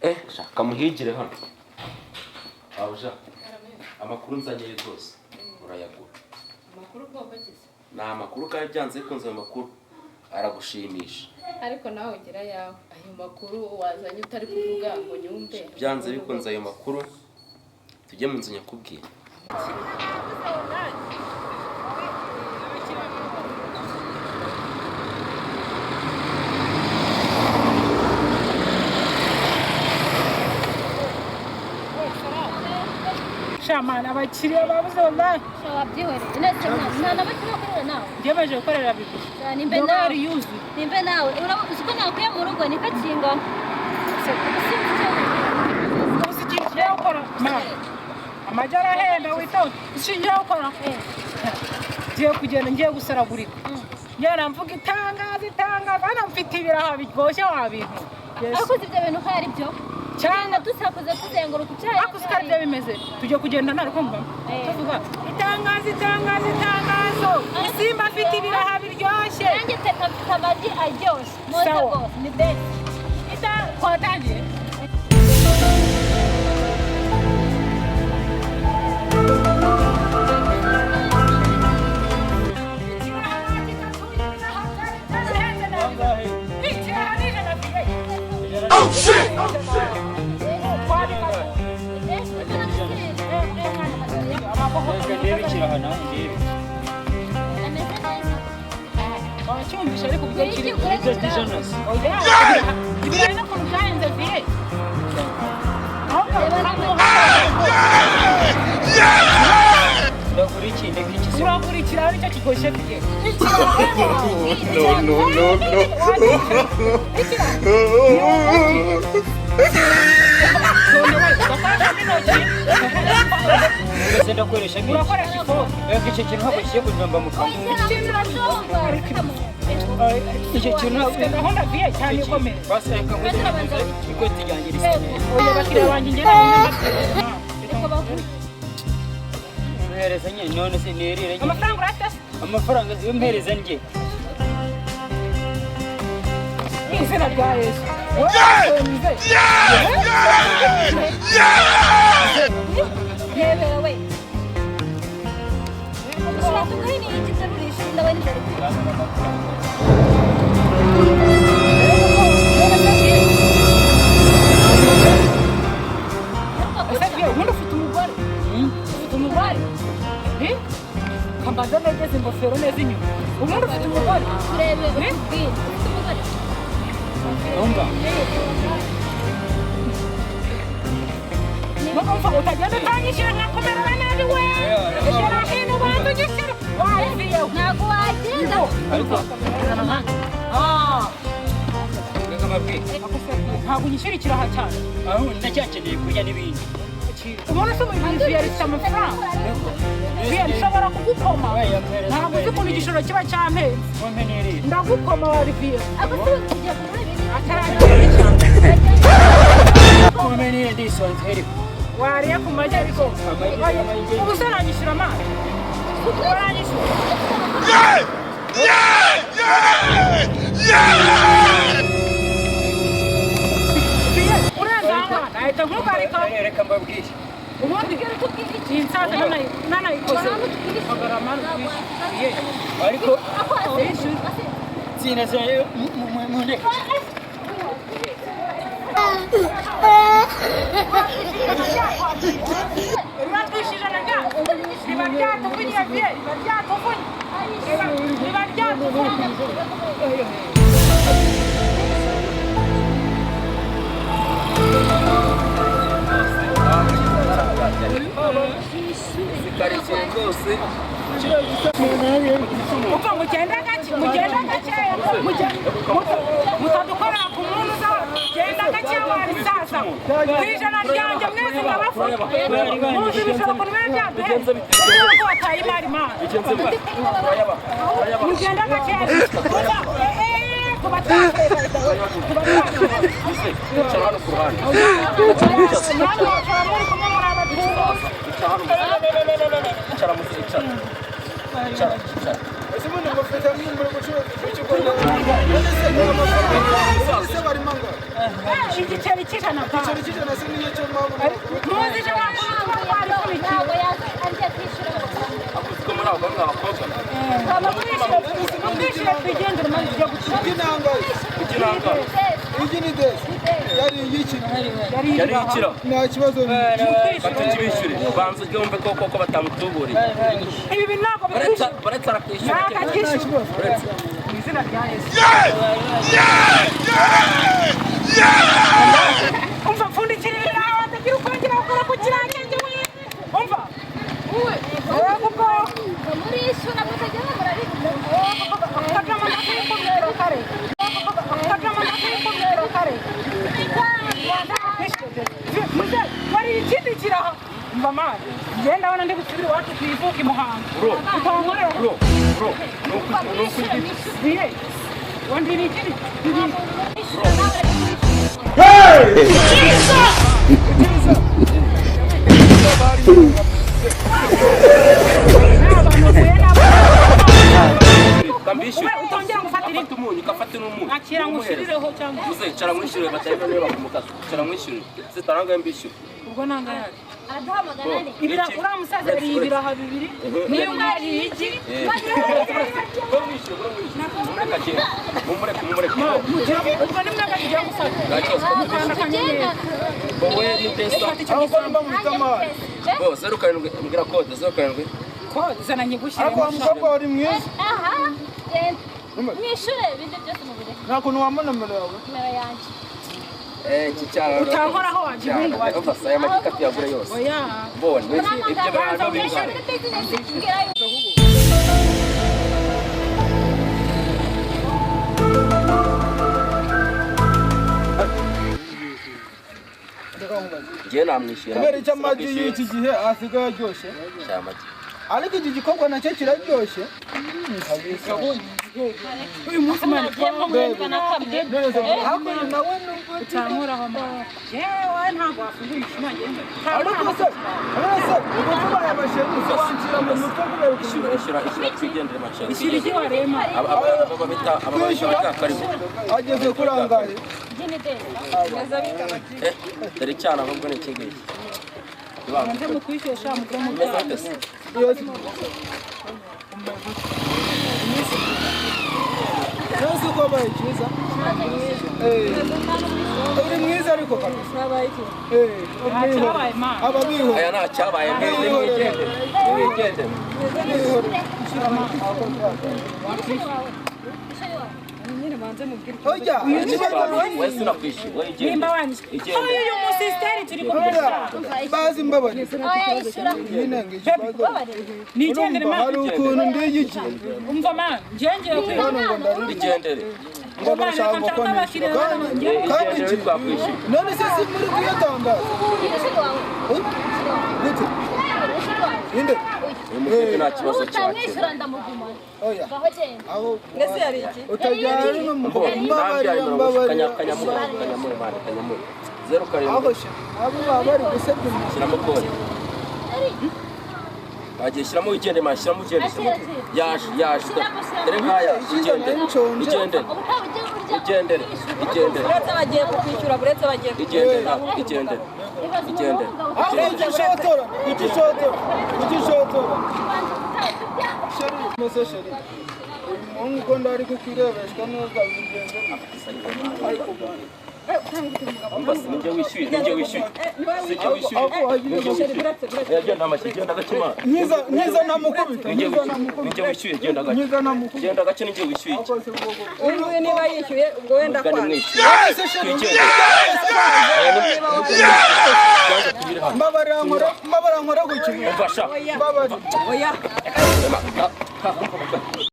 Shaka muhigire hano. Abuja, amakuru nzanye rwose urayagura. Amakuru bwoko ki se? Ni amakuru kandi byanze bikunze ayo makuru aragushimisha. Ariko nawe ugira ayawe. Ayo makuru wazanye utari kuvuga ngo nyumve. Byanze bikunze ayo makuru, tujye mu nzu nyakubwira. Shamana, abakiriya babuze wallahi. Wabyihoreye nese nta na bake bakorera nawe. Njye baje gukorera bibiri. Nimbe Indobo nawe yari yuzuye. Nimbe nawe uzi ko nakuye mu rugo niko kingana. Uzi ikintu kigiye gukora mama, amagi arahenda, witonde. Uzi ikintu ngiye gukora? Ngiye kugenda, ngiye gusaragurika, ngenda mvuga itangazo, itangazo, hano mfite ibiraha biryoshye wa bintu. Ariko uzi ibyo bintu ko ari byo Cyane. Dusakuza tuzenguruka icyayi. Ariko uzi ko ari byo bimeze, tujya kugenda ntari kumva tuvuga itangazo, itangazo, itangazo, isimba afite ibiraha biryoshye. Nanjye teka mfite amagi aryoshye muze. Sawa. Rwose ni best. Twatangiye. Reka ndebe ikiraha nawe ndebe. Ameze neza. Wacyumvishe ariko ubwo kiri Ibyo by'ijana se? Oya, ibirayi n'ukuntu byahenze viye. Ndagura iki, ndeka iki se? Uragura ikiraha, nicyo kigoshye viye. No, no, no, no. Mbese ndakoresha nk'iki? Urakoresha ifoke. Reka icyo kintu ntabwo kigiye kujomba mu kanwa. Icyo kintu ntabwo Ufite gahunda viye cyane ikomeye. Basi reka nguze ikoti ryanjye risa neza. Oya, abakiriya banjye njye ntabwo. Mpereza nyine, none se nirire nyine. Amafaranga urafite se? Amafaranga ziyo mpereza njye. Mu izina rya Yesu, wowe wafunze. Rebera we, ushobora kuguha n'iki uterurisha ndabona inzara ikwiye. Ese viye, ubundi ufite umugore? Ufite umugore? Eh? Kambaza negeze ingofero neza inyuma. Ubundi ufite umugore? Turebe utubwire, ufite umugore? Umva. Mugomba utagenda utanyishyura nkakumerera nabi we. Shyira hino ubanza unyishyure. Wabiviye. Ntabwo wagenda. Ariko Ah, reka mbabwire. Ntabwo unyishyura ikiraha cyane. Aho ndacyakeneye kurya n'ibindi. Umuntu se umuyobozi yarifite amafaranga. Viye, nshobora kugukoma. Ntabwo uzi ukuntu igishoro kiba cyampenze. Wampe nirire. Ndagukoma wa viye. Ako se ubu tugiye kugura ibindi? Ataragera cyane. Wampe nirire, ndisonze ariko. Wariye ku magi ariko. Amagi. Ubu se uranyishyura amazi? Uranyishyura? Viye, urenze aha ngaha nahita nkugarika. Reka mbabwire. Ubundi iyi nsaza nanayikoze hagarama twishyuye. Ariko tsinda zayo mundeke. Riba twishyuje na rya riba ryatuvunye viye, riba ryatuvunye, riba ryatuvunye. Karitsiye rwose. Upfa mugenda gake, mugenda gake, mutadukorera ku muntu uza. Genda gake wabisaza ku ijana ryanjye mwese ndabafata. Muzi ibishoro ukuntu biba byaduhenze, ko wataye imari mana. Mugenda gake tuba twakeye, tuba Icara hano ku ruhande. Namwe bakaba muri kumwe muri abatuzi. Icara hano. Icara muze, icara. Icara, icara. Ese ubundi mufite muri gucuruza iki ko none se amafaranga se barimo angahe? Igiceri cy'ijana pa. Igiceri cy'ijana se niyo cyo mpamvu. Muzi icyo wakora twari kubiki. Ntabwo yaza agiye kwishyura amafaranga. Akuzi ko muri abo bamwe abakobwa. Mutwishyure twigendere maze tujye gucuruza. Igi ni angahe? Igi ni angahe? Igi ni desi. Yari igiki? Yari ikira. Nta kibazo. Batukibishyure. Banza ujye wumve koko ko batamutuburiye. Ibi bintu ntabwo bitwishyura. Baretse arakwishyura. Ntabwo atwishyura. Mu izina rya Yesu. Umva pfundikira ibiraha watagira ukongera gukora ku kirangenge we. Umva. Yego ubwo. Murishyura mutagenda muraribwa. Kagama ndakwikumira kare. Kagama ndakwikumira kare. Muze wari ikindi kiraha. Umva mani. Njye ndabona ndi gusubira iwacu ku ivuko i Muhanga. Bro. Utankorera. Bro, bro. Ni ukuri. Niye. Wandi ni ikindi. Kambishyure. Utongera ngufatire. Afata umunyu, ukafata n'umunyu. Akira ngushirireho cyangwa. Muze icara mwishyure batari niba bakumukasa. Icara mwishyure. Zitaranga mbishyure. Ubwo nanga yaje. Araduhamagara ne. Ibira uriya musaza yariye ibiraha bibiri. Niyo mwariye igi. Mumureke, mumureke. Ubwo ni mwaka tugiye gufata. Nta kibazo. Wowe ni pesa. Aho ko mba mufite amahari. Bo, 07 mbwira kode 07. Ko zana nyigushyire. Ariko wa mukobwa wari mwiza. Aha, genda. Mwishyure ibindi byose mubireke. Nta kuntu wampa nomero yawe. Nimero yanjye. Iki cyaro. Utankoraho wagihungu waje. Umva saya amagi tuyagure yose. Oya. Bone, ibyo bantu bingana. Muri bizinesi mbwira yuko. Njye namwishyura. Kubera icyo amagi y'iki gihe asigaye aryoshye. Amagi. Ariko iki gikorwa nacyo kiraryoshye. Uyu munsi mani Hakurya nawe nubwo utankoraho mani. Yewe ntabwo wafungura umushuma ngende. ariko se urese ubwo tubaye abasheri se wanshyira mu mutwe kubera ukuntu Ishyura, ishyura, ishyura twigendere macye. Ishyura igi warema. Aba bita aba bita karibu. ageze kuri angahe? Gini desi. Dore cyana ahubwo ni iki ngiki. Muze mutwishyure sha muze Umeze mutanga. ute se? Nzi ko wabaye cyiza. Uri mwiza ariko kabisa. Ntacyabaye mani. Aba bihora. Aya nta cyabaye nimwigendere. Nimwigendere. Oya, Wowe sinakwishyura. Wowe igendere. Nimba wanyishyura. Igendere. Uyu musisiteri turi kumwishyura. bazi mbabarira. Oya ishyura. Nyine ngo ikibazo. Nigendere Urumva hari mani. ukuntu ndiyigiye. Umva mani. Njye ngiye kwiga. Hano ngo ndarira. Igendere. Ngo barashaka ngo ko nishyura. Kandi kandi Igendere iki? twakwishyura. None se si muri kuyatangaza? Ishyura wawe. Gute? Ishyura wawe. Inde? Uyu mukobwa nta kibazo cyakira. Utamwishyura ndamugumana. Oya. Ngaho genda. Aho Mbese yari iki? utajyana n'umukobwa. Mbabarira, mbabarira. Kanyamura, kanyamura, mani, kanyamura. 07. Aho she, abo baba bari gusebya umuntu. Shyiramo kode. Bagiye shyiramo ugende mani, shyiramo ugende. Yaje, yaje. Dore nkaya, igendere. Igendere. Ubutaha ujye urya. Igendere. Igendere. Uretse bagiye kukwishyura, uretse bagiye Igendere, igendere. Ibaze umuntu Igendere. w'umugabo Aho kuki ushotora? Kuki ushotora? Kuki ushotora? ubanza utaha tujya. Sheri, mose sheri. Uyu muhungu uko ndari kukirebeshwa neza bigenze bite? Ariko bwana. Umva si ninjye wishyuye, ninjye wishyuye. Sinjye wishyuye. Aho wagiye Ninjye wishyuye. Oya, genda amashyi, genda gake mani. Nkiza nkiza namukubita. Ninjye Nkiza wishyuye, namukubita. ninjye wishyuye, genda gake. Nkiza namukubita. Genda gake ninjye wishyuye. Uyu nguyu niba yishyuye ubwo wenda Ubwo ni kwanga. mwishyuye. Ese sheri, Twigendere. mbabarira nkora mbabarira nkora gukina. Umva sha. Mbabarira. Oya. Ema, ka- ka-